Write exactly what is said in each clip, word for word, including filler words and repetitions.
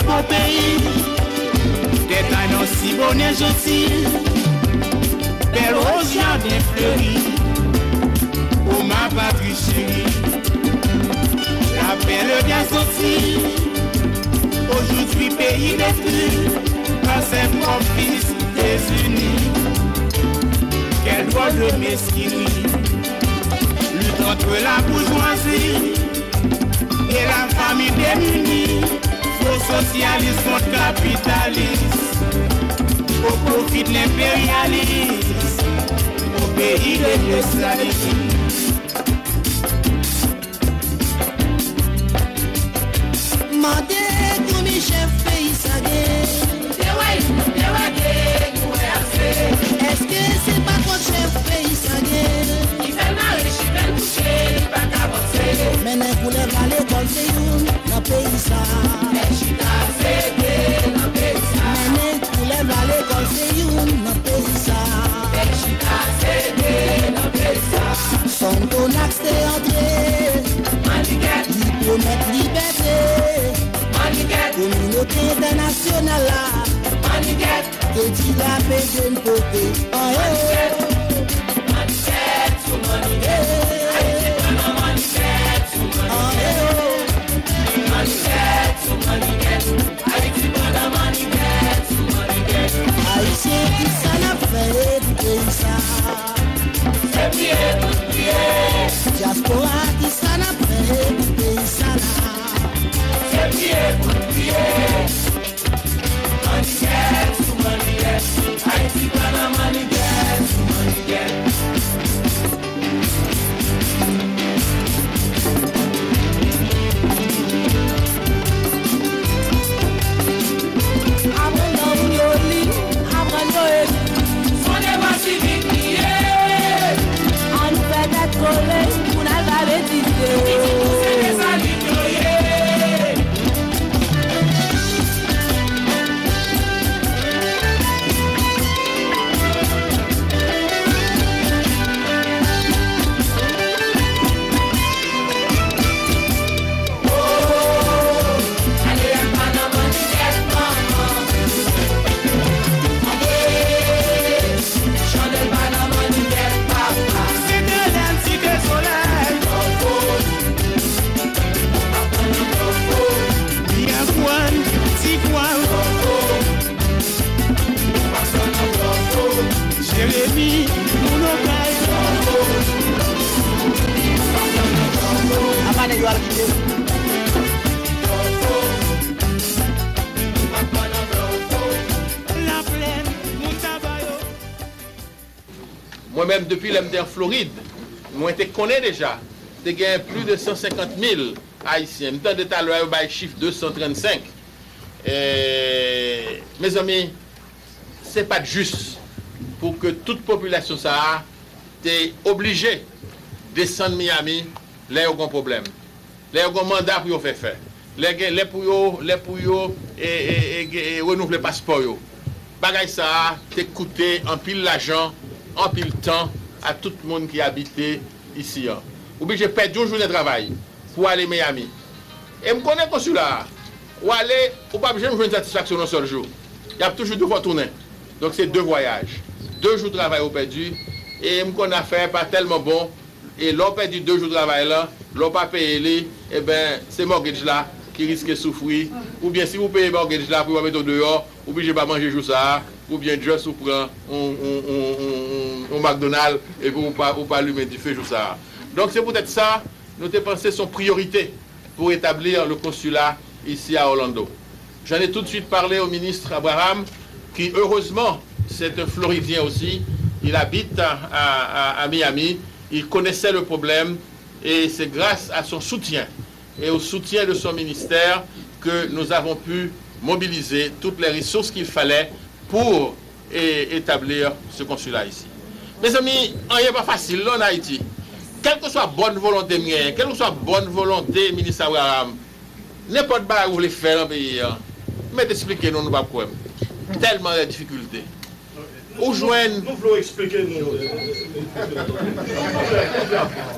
Beau pays, des canons si beaux et gentils, belle rose jardin fleuri, oh ma patrie chérie. La perle des Antilles, aujourd'hui pays détruit par ses propres fils désunis. Quelle drôle de mesquinerie, lutte entre la bourgeoisie et la famille démunie, faux socialisme contre capitalisme, au profit de l'impérialisme, au pays de l'esclavage. Mande konbyen chèf peyi sa gen. Te wè youn, te wè de, nou wè ase. Èske se pa kòb chèf peyi sa gen? Ki fè l mare, ki fè l kouche, li pa ka vanse. Mennen koulèv la lekòl se youn nan peyi sa. Fè chita se de nan peyi sa. Mennen koulèv la lekòl se youn nan peyi sa. Fè chita se de nan peyi sa. Sonthonax te antre. Manigèt. Li pwomèt libète. Manigèt. Kominote entènasyonal la. Manigèt. Te di lapè vin pote. An e o. Manigèt. Manigèt sou manigèt. Ayiti pran nan manigèt sou manigèt. An e o. Manigèt sou manigèt. Ayiti pran nan manigèt sou manigèt. Ayisyen, kisa n ap fè pou peyi sa? Se priye pou n priye. Dyaspora, kisa n ap fè pou peyi sa la? Se priye pou n priye. Manigèt sou manigèt. Ayiti pran nan manigèt sou manigèt. Aprann granmoun yo li, aprann yo ekri. S on devwa sivik li ye. Ann nou fè tèt kole pou n al babetize. Pitit nou se Desalin yo ye. Jeremi, moun Okay. Apa nèg yo al kite? Laplèn, moun Tabayo. Mwen menm, depi lè m te an Florid, mwen te konnen deja, te gen plis de san senkant mil Ayisyen. M tande talè a yo bay chif de san trannsenk. E, mezanmi, se pa t jis pou ke tout popilasyon sa a te oblije desann Miami lè yo gon pwoblèm, lè yo gon manda pou yo fè fè, lè gen, lè pou yo, lè pou yo e, e, e, e, renouvle paspò yo. Bagay sa a te koute anpil lajan, anpil tan a tout moun ki abite isi an. Ou blije pèdi yon jounen travay pou ale Miami. E m konnen konsila a, ou ale, ou p ap janm jwenn satisfaksyon nan yon sèl jou. Y ap toujou di w fò w tounen. Donk, se de vwayaj. De jou travay ou pèdi. E m konn afè pa tèlman bon. E lè w pèdi de jou travay la, lè w pa peye li, eben, se mortgage la ki riske soufri. Oubyen si w peye mortgage la, pou yo pa mete w deyò, ou blije pa manje jou sa a. Oubyen just ou pran yon, yon, yon, yon, yon, yon McDonald epi ou pa, ou pa limen dife jou sa a. Donk, se poutèt sa, nou te panse se yon priyorite pour établir le consulat ici à Orlando. J'en ai tout de suite parlé au ministre Abraham, qui heureusement, c'est un Floridien aussi, il habite à, à, à, à Miami, il connaissait le problème et c'est grâce à son soutien et au soutien de son ministère que nous avons pu mobiliser toutes les ressources qu'il fallait pour e, établir ce consulat ici. Mezanmi, anyen pa fasil non an Ayiti. Kèlkeswa bòn volonte m genyen, kèlkeswa bòn volonte minis Abraham, nenpòt bagay ou vle fè nan peyi an, mèt esplike nou, nou p ap kwè m. Tèlman gen difikilte. Ou jwenn. Nou vle w eksplike nou.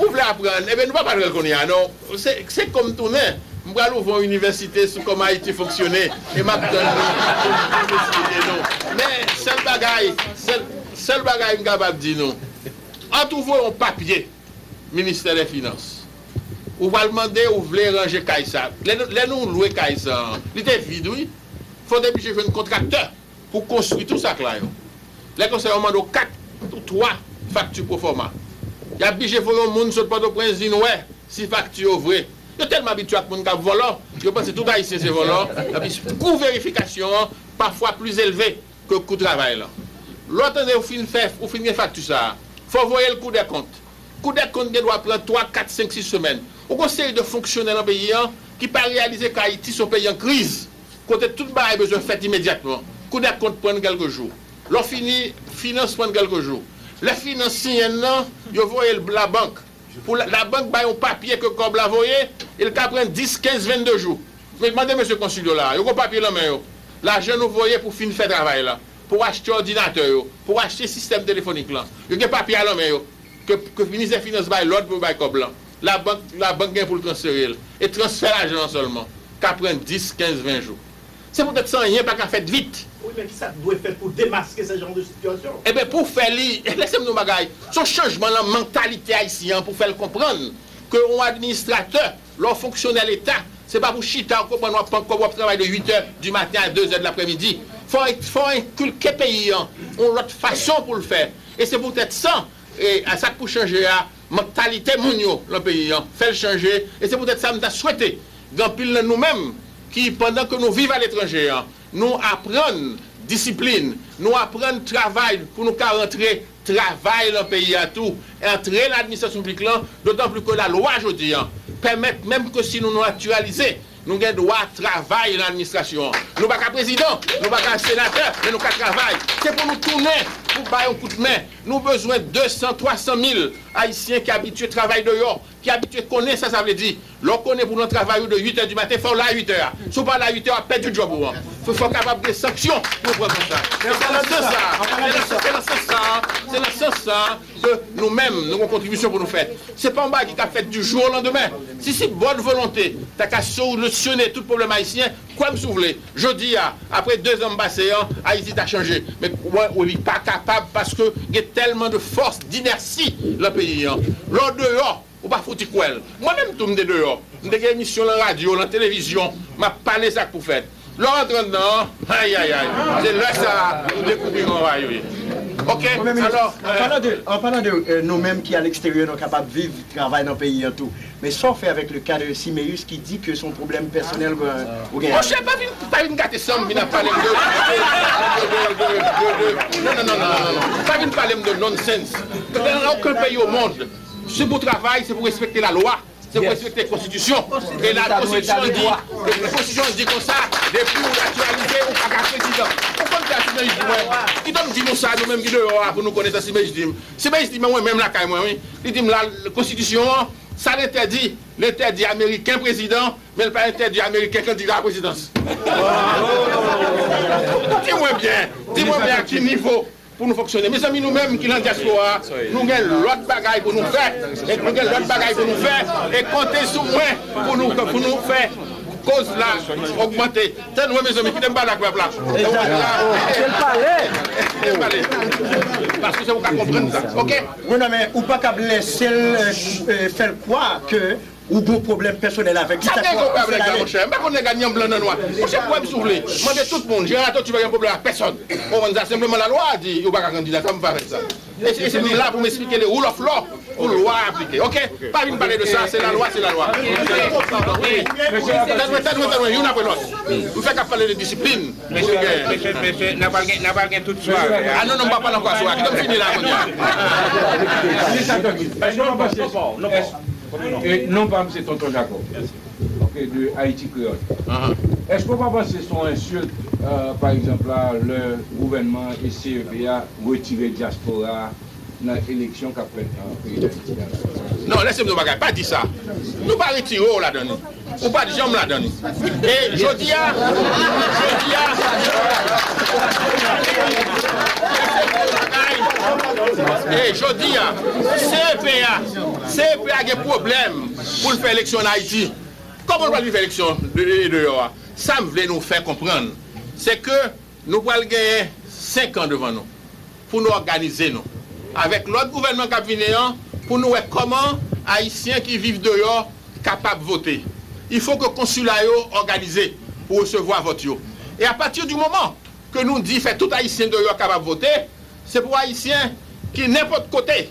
Ou vle aprann, ebyen nou pa pral kounye a non. Se, se kòm tounen. M pral ouvri yon inivèsite sou kòman Ayiti fonksyone, e m ap tann nou pou nou esplike nou. Men, sèl bagay, sèl, sèl bagay m kapab di nou, ant ou voye yon papye Ministè dè Finans, ou pral mande, ou vle ranje kay sa. Lè, lè nou lwe kay sa, li te vid, wi. Fò w te oblije jwenn kontraktè pou konstwi tou sak la yo. Lè konsa, yo mande w kat ou twa fakti pwofòma. Y ap blije voye yon moun sot Pòtoprens vin wè si fakti yo vre. Yo tèlman abitye ak moun k ap vòlò, yo panse tout Ayisyen se vòlò. Epi kou verifikasyon an pafwa pli elve ke kou travay lan. Lè w tande ou fin fè, ou fin gen fakti sa a, fò w voye l Kou dè Kont. Kou dè Kont gen dwa pran twa, kat, senk, sis semèn. Ou gen yon seri de fonksyonè nan peyi an ki pa reyalize ke Ayiti se yon peyi an kriz, kote tout bagay bezwen fèt imedyatman. Kou dè Kont pran kèlke jou. Lè w fini, Finans pran kèlke jou. Lè Finans siyen l nan, yo voye l labank. Pou la, labank bay yon papye ke kòb la voye, e l ka pran dis, kenz, vennde jou. Men mande mesye konsil yo la a, yo gen papye nan men yo. Lajan nou voye pou fin fè travay la, pou achte òdinatè yo, pou achte sistèm telefonik lan. Yo gen papye a nan men yo, ke, ke Ministè Finans bay lòd pou yo bay kòb lan. Labank, labank gen pou l transfere l. E transfè lajan an sèlman ka pran dis, kenz, ven jou. Se poutèt sa anyen pa ka fèt vit. Wi, men kisa k dwe fèt pou demaske se jan de sitiyasyon? Eben, pou fè li, lèse m di w yon bagay, se yon chanjman nan mantalite ayisyen an pou fè l konprann ke yon administratè, lè w fonksyonè Leta, se pa pou chita, w konprann, w ap pran kòb, w ap travay de uit è di maten a de zè de laprèmidi. Fò, fò enkilke peyi an yon lòt fason pou l fè. E se poutèt sa, e, a sa k pou chanje a, mantalite moun yo nan peyi an, fè l chanje. E se poutèt sa m ta swete gen anpil nan nou menm ki, pandan ke nou viv aletranje an, nou aprann disiplin, nou aprann travay pou nou ka rantre travay nan peyi a tou, e antre nan administrasyon piblik lan, dotan pli ke lalwa jodi an pèmèt, menm ke si nou natiralize, nou gen dwa travay nan administrasyon an. Nou pa ka prezidan, nou pa ka senatè, men nou ka travay. Se pou nou tounen pou bay yon kout men. Nou bezwen de san, twa san mil Ayisyen ki abitye travay deyò, ki abitye konnen sa sa vle di. Lè w konnen pou w nan travay ou de uit è di maten, fò w la uit è a. Si w pa la uit è, w ap pèdi djòb ou an. Fò, fò kapab gen sanksyon pou w pran konsa. E se nan sans sa, se nan, se nan sans sa, se nan sans sa ke nou menm, nou gen yon kontribisyon pou nou fè. Se pa yon bagay ki ka fèt du jour au lendemain. Si, si bòn volonte ta ka solusyone tout pwoblèm ayisyen, kwè m si w vle, jodi a, apre dezan m pase an, Ayiti ta chanje. Men, wè, ou li pa kapab paske gen tèlman de fòs d'inertie nan peyi an. Lè w deyò, ou pa fouti kwè l. Mwen menm tou m te deyò. M te gen emisyon lan radyo, lan televizyon. M ap pale sa k pou fèt. Lè w rantre anndan an, ayayay. Se lè sa a ou dekouvri kòman bagay yo ye. Oke? Premye minis, alò, an palan de, an palan de, euh, nou menm ki a leksteryè, nou kapab viv, travay nan peyi an tou. Men sa w fè avèk le ka de Siméus ki di ke se yon pwoblèm pèsonèl ke ou gen? Monchè, pa vin, pa vin gate san m, vin ap pale m de, de, de, de, de, de, non, non, non, non, non, non. Pa vin pale m de nonsense. Dans aucun pays au monde, si pou travay, se pou respekte lalwa, se pou respekte konstitisyon. E la konstitisyon di, e konstitisyon di konsa, depi ou natiralize, ou pa ka prezidan. Ou konn sa Siméus di mwen? Kite m di nou sa, nou menm ki deyò a, pou nou konnen sa Siméus di m. Siméus di mwen, mwen menm lakay mwen, wi. Li di m la, konstitisyon an, sa l entèdi, l entèdi ameriken prezidan, men l pa entèdi ameriken kandida a prezidans. Di mwen byen, di mwen byen a ki nivo pou nou fonksyone. Mezanmi, nou menm ki nan dyaspora a, nou gen lòt bagay pou nou fè. E nou gen lòt bagay pou nou fè. E konte sou mwen pou nou, pou nou fè koz la ogmante. Tann mwen, mezanmi, kite m pale ak pèp la. Tann mwen la. Kite l pale. Kite l pale. Paske se ou ka konprann sa. Oke? Wi, non, men ou pa kab lèse l, euh, ch-, euh, fè l kwè ke ou gon pwoblèm pèsonèl avèk li. Sa gen pwoblèm avèk la, monchè? M pa konn nèg a ni an blan nan nwa. Monchè, kwè m si w vle. Mande tout moun. Jean Latortue pa gen pwoblèm ak pèsonn. Ou konprann sa? Senpleman lalwa a di ou pa ka kandida. Sa m pa fè sa. E, e se m la pou m esplike le rule of law, pou lwa a aplike. Oke? Pa vin pale de sa, se lalwa, se lalwa. Wi. Tande mwen, tande mwen, tande mwen, youn apre lòt. M fèk ap pale de disiplin. Mesye, mesye, mesye, n a pral gen, n a pral gen tout sware a. Ah non, non, m pa pale ankò aswè a. Kite m fini la kounye a. Èske w pa panse, èske, e non pa m se Tonton Jakòb, oke, de Ayiti Kreyòl. Èske w pa panse se yon ensilt, euh, pa egzanp la, lè gouvènman e C E P a retire dyaspora a nan eleksyon k ap fèt nan peyi Dayiti a? Non, lèse m di w bagay, pa di sa. Nou pa retire w ladan li. Ou pa t janm ladan li. E jodi a, jodi a, e jodi a, C E P a, C E P a gen pwoblèm pou l fè eleksyon ann Ayiti. Kòman nou pral viv eleksyon de, de, deyò a? Sa m vle nou fè konprann, se ke nou pral genyen senk an devan nou pou nou òganize nou. Avèk lòt gouvènman k ap vini an, pou nou wè kòman Ayisyen ki viv deyò kapab vote. Il faut que konsila yo òganize pou resevwa vòt yo. E apati di moman ke nou di fè tout Ayisyen deyò kapab vote, se pou Ayisyen ki nenpòt kote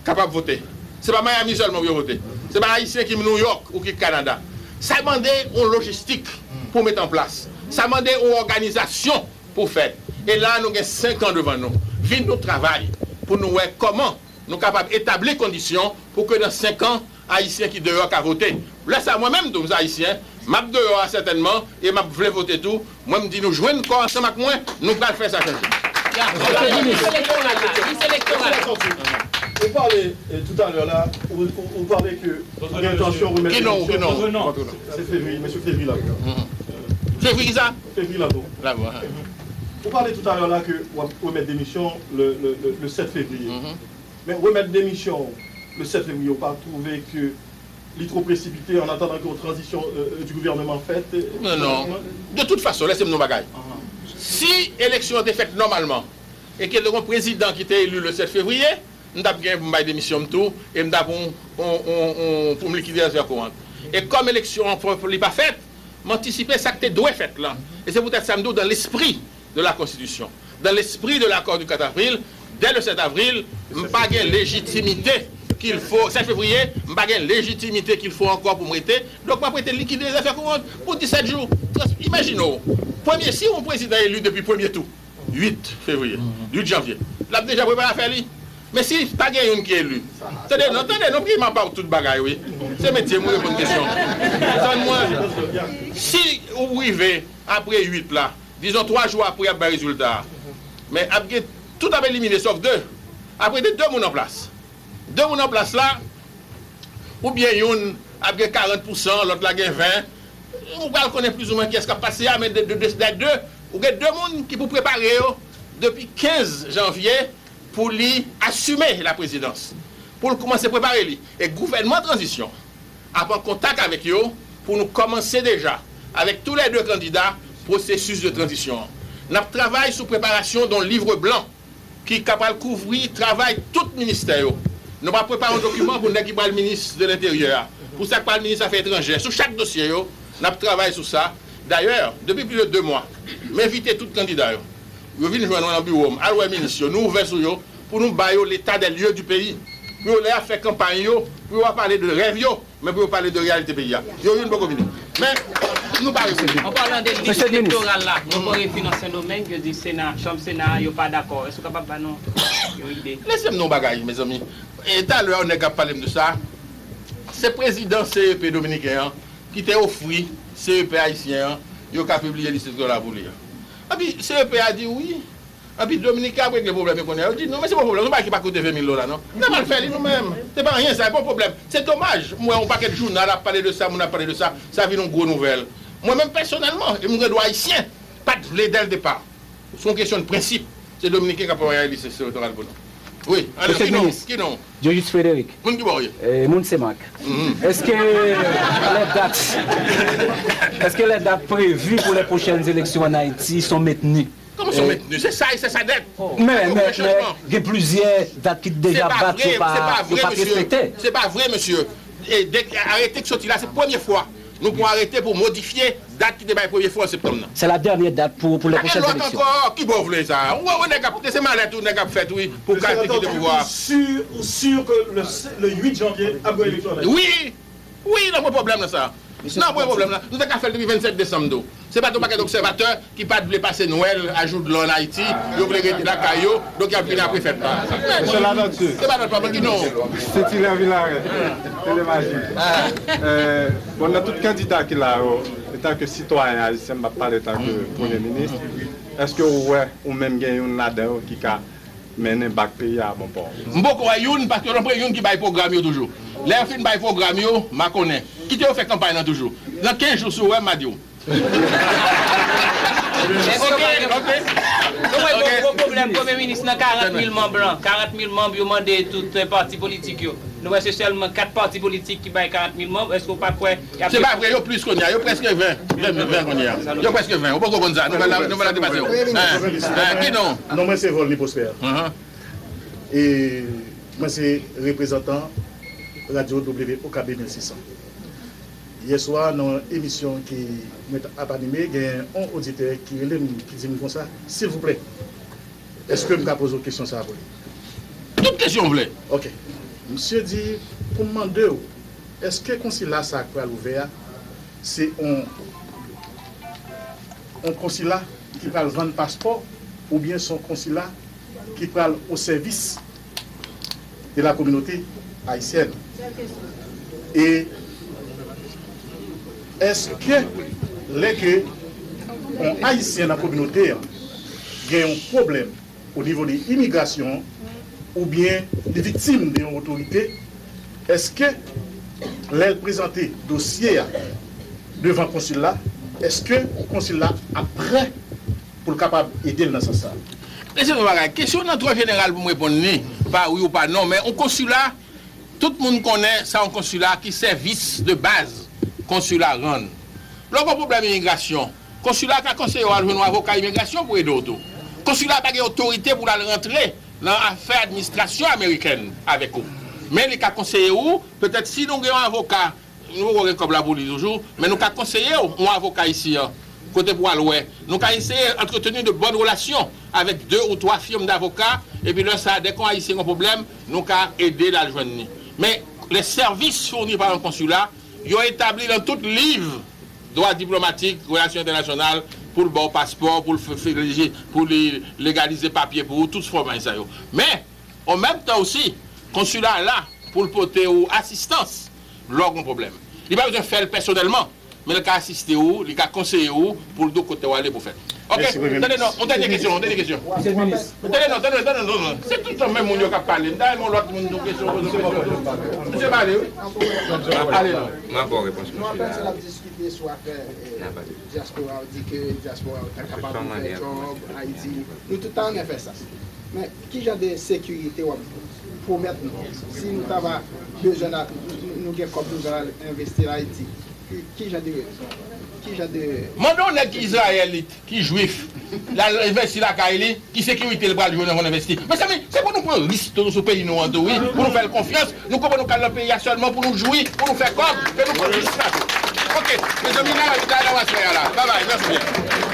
kapab vote. Se pa Miami sèlman pou yo vote. Se pa Ayisyen ki New York ou ki Kanada. Sa mande yon lojistik pou met an plas. Sa mande yon òganizasyon pou fèt. E la, nou gen senk an devan nou. Vin nou travay pou nou wè kòman nou kapab etabli kondisyon pou ke nan senk an, Ayisyen ki deyò ka vote. Lè sa, mwen menm tou, m se Ayisyen, m ap deyò a sètènman, e m ap vle vote tou. Mwen, m di nou jwenn kò ansanm ak mwen, nou pral fè sa chanje. Ya, lis elektoral la, lis elektoral la. Ou pale, eh, toutalè la, ou, ou, ou pale ke ou gen entansyon remèt demisyon. Ki non, ki non? Se Fevriye, mesye Fevriye la. Fevriye sa? Fevriye la. Ou pale toutalè la ke w ap remèt demisyon le, le, le, le sèt fevriye. Men remèt demisyon w le sèt fevriye, ou pa twouve ke li twò presipite an atandan ke yon tranzisyon, euh, euh, di gouvènman fèt, euh, Non, non. De tout fason, lèse m di w yon bagay. Si eleksyon an te fèt nòmalman e ke te gen yon prezidan ki te eli le sèt fevriye, m t ap gen pou m bay demisyon m tou e m t ap yon, yon, yon, yon, pou m likide zafè kouran. E kòm eleksyon an, li pa fèt, m antisipe sa k te dwe fèt lan. E se poutèt sa m di w, dans l'esprit de la Constitution, dans l'esprit de l'accord du quatre avril, dès le sept avril, m pa gen lejitimite qu'il faut, sèt fevriye, m pa gen lejitimite qu'il faut ankò pou m rete. Donk, m ap rete likide zafè kouran pou disèt jou. Trans-, imajine w, premye, si yon prezidan eli depi premye tou, uit fevriye, uit janvye, l ap deja prepare afè li. Men si pa gen youn ki eli, tande non, tande non, piye m ap ba w tout bagay, wi. Se metye m, ou reponn kesyon. Tann mwen, si ou rive apre uit la, dizon twa jou apre y ap bay rezilta a, men ap gen, tout ap elimine sòf de. Ap rete de moun an plas. De moun an plas la, oubyen youn ap gen karant pousan, lòt la gen ven. Ou pral konnen plizoumwen kiyès k ap pase a, men de, de, de, de, de, ou gen de moun ki pou prepare yo depi kenz janvye pou li asime la prezidans, pou l kòmanse prepare li. E gouvènman tranzisyon ap an kontak avèk yo pou nou kòmanse deja, avèk toulède kandida, pwosesis de tranzisyon an. N ap travay sou preparasyon de yon livre blanc ki ka pral kouvri travay tout ministè yo. Nou pral prepare yon dokiman pou nèg ki pral minis de lenteryè a, pou sa k pral minis afè etranjè. Sou chak dosye yo, n ap travay sou sa. Dayè, depi plis de de mwa, m envite tout kandida yo. Yo vin jwenn mwen nan biwo m, al wè minis yo, nou ouvè sou yo, pou nou ba yo l'état des lieux du pays. Pou yo lè y ap fè kanpay yo, pou yo pa pale de rèv yo, men pou yo pale de reyalite peyi a. Yo youn poko vini. Men, nou pa reponn. An palan de lis elektoral la, nou poko fin nan Sendomeng, yo di Sena, chanm Sena a, yo pa dakò. Èske w kapab ba nou yon ide? Lese m di w yon bagay, mezanmi. E talè, yon nèg ap pale m de sa. Se prezidan C E P dominiken an ki te ofri C E P ayisyen an, yo ka pibliye lis elektoral la pou li an. Epi C E P a di wi. Epi Dominiken ap regle pwoblèm yo kounye a. Yo di non, men se pa pwoblèm, se yon bagay ki pa koute ven mil dola non. N ap al fè li nou menm. Se pa anyen sa, se pa yon pwoblèm. Se domaj, m wè yon pakèt jounal ap pale de sa, moun ap pale de sa, sa vin yon gwo nouvèl. Mwen menm pèsonèlman, e m gen dwa ayisyen, pa t vle dè l depa. Se yon kesyon de prensip. Se Dominiken k ap anvoye lis elektoral pou nou. Wi, alò, ki non? Ki non? Dionys Frédéric. Moun ki bò w ye? Eh, moun Senmak. Èske les dates, est-ce que les dates prévues pour les prochaines élections en Haïti sont maintenues? Kòman sont maintenues? Se sa e se sa nèt. Men, men, men, gen plizyè dat ki deja bat, yo pa, yo pa respekte. Se pa vre, mesye. E de, arete ki soti la, se premye fwa nou pran arete pou modifye dat ki te bay premye fwa an septanm nan. C'est la dernière date pour, pour les prochaines élections. Pa gen lòt ankò, ki bò w vle sa? Ou wè, ou wè nèg ap, se malèt ou nèg ap fèt, wi, pou ka te kite pouvwa a. Sûr, sûr que le, le huit janvier, ap gen eleksyon an Ayiti? Wi, wi, n ap wè pwoblèm nan sa. N ap wè pwoblèm nan. Nou te ka fè l depi vennsèt desanm tou. Se pa t yon pakèt obsèvatè ki pa t vle pase Nwèl a Joudlan an Ayiti, yo vle rete lakay yo, donk y ap vin apre fèt la. Mesye Latortue. Se pa nòt pa ki non. Stilè Vilarè, Telemaji. Eh, bon, nan tout kandida ki la yo, antanke sitwayen ayisyen, m p ap pale antanke premye minis, èske ou wè ou menm gen youn ladan yo ki ka mennen bak peyi a a bon pò? M poko wè youn, paske yo pran youn ki bay pwogram yo toujou. Lè yo fin bay pwogram yo, m a konnen. Kite yo fè kanpay lan toujou. Nan kenz jou, si w wè m, m a di w. Ok, ok. Premye minis nan karant mil manm lan, karant mil manm yo mande tout eh, pati politik yo. Nou wè se sèlman kat pati politik ki bay karant mil manm, èske w pa kwè y ap Se pa vre, yo plis kounye a, yo prèske ven, ven, ven kounye a. Yo prèske ven, ou poko konn sa, nouvèl la, nouvèl la te pase yo. Hein, hein, ki non? Non, mwen se Volny Prosper. E mwen se reprezantan radyo W O K B mil sis san. Yè swa, nan yon emisyon ke mwen t ap anime, gen yon oditè ki rele m, ki di m konsa, silvouplè, èske m ka poze w kesyon sa a pou li? Tout kesyon w vle. Ok. Misye di pou m mande w, èske konsila sa a k pral ouvè a, se yon, yon konsila ki pral vann paspò, oubyen se yon konsila ki pral o sèvis de la communauté haïtienne? E èske lè ke yon Ayisyen nan kominote an gen yon pwoblèm o nivo de imigrasyon oubyen li viktim de yon otorite, èske lè l prezante dosye a devan konsil la, èske konsil la ap prè pou l kapab ede l nan sans sa a? Mesye, yon bagay, kesyon nan twò jeneral pou m reponn li, pa wi ou pa non, men yon konsila, tout moun konnen sa yon konsila ki sèvis de baz konsila rann. Lè w gen pwoblèm imigrasyon, konsila ka konseye w al jwenn yon avoka imigrasyon pou ede w tou. Konsila pa gen otorite pou l al rantre nan afè administrasyon amerikèn avèk ou. Men li ka konseye w, petèt si nou gen yon avoka, nou poko gen kòb la pou li toujou, men nou ka konseye w, yon avoka isi an, kote pou al wè. Nou ka eseye antreteni de bòn relasyon avèk de ou twa firm davoka, epi lè sa a, dèk yon Ayisyen gen pwoblèm, nou ka ede l al jwenn li. Men, les services fournis par un consulat, yo etabli nan tout liv dwa diplomatik, relasyon entènasyonal, pou l ba w paspò, pou l fè, fè, pou li legalize papye pou ou, tout fòm sa yo. Men, an menm tan osi, konsila a la pou l pote ou asistans lè w gen pwoblèm. Li pa bezwen fè l pèsonèlman, men l ka asiste ou, li ka konseye ou pou l di w kote w ale pou fè l. Ok, tande non, yon dènye kesyon, yon dènye kesyon. Tande non, tande, tande non, non. Se tout tan menm moun yo k ap pale. M ta renmen yon lòt moun di yon kesyon, poze yon kesyon. Misye pale, wi. Ale non. Mwen ap ba w repons konsila a. Kite sou afè eh, dyaspora, di ke dyaspora ta kapab ouvè djòb Ayiti. Nou tout ta renmen fè sa. Men ki jan de sekirite w ap pwomèt nou? Si nou ta va bezwen, nou gen kòb nou bezwen al envesti l Ayiti, ki jan de, ki jan de... Mande yon nèg ki izrayelit, ki jwif, l al envesti lakay li, ki sekirite l pral jwenn anvan l envesti? Mezanmi, se pou nou pran risk tou sou peyi nou an tou, wi, pou nou fè l konfyans. Nou konprann nou kal nan peyi a sèlman pou nou jwi, pou nou fè kòb, ke nou pran risk la tou. Ok, mezanmi, n a, n a, n a, n a, la. Babay, mèsi byen.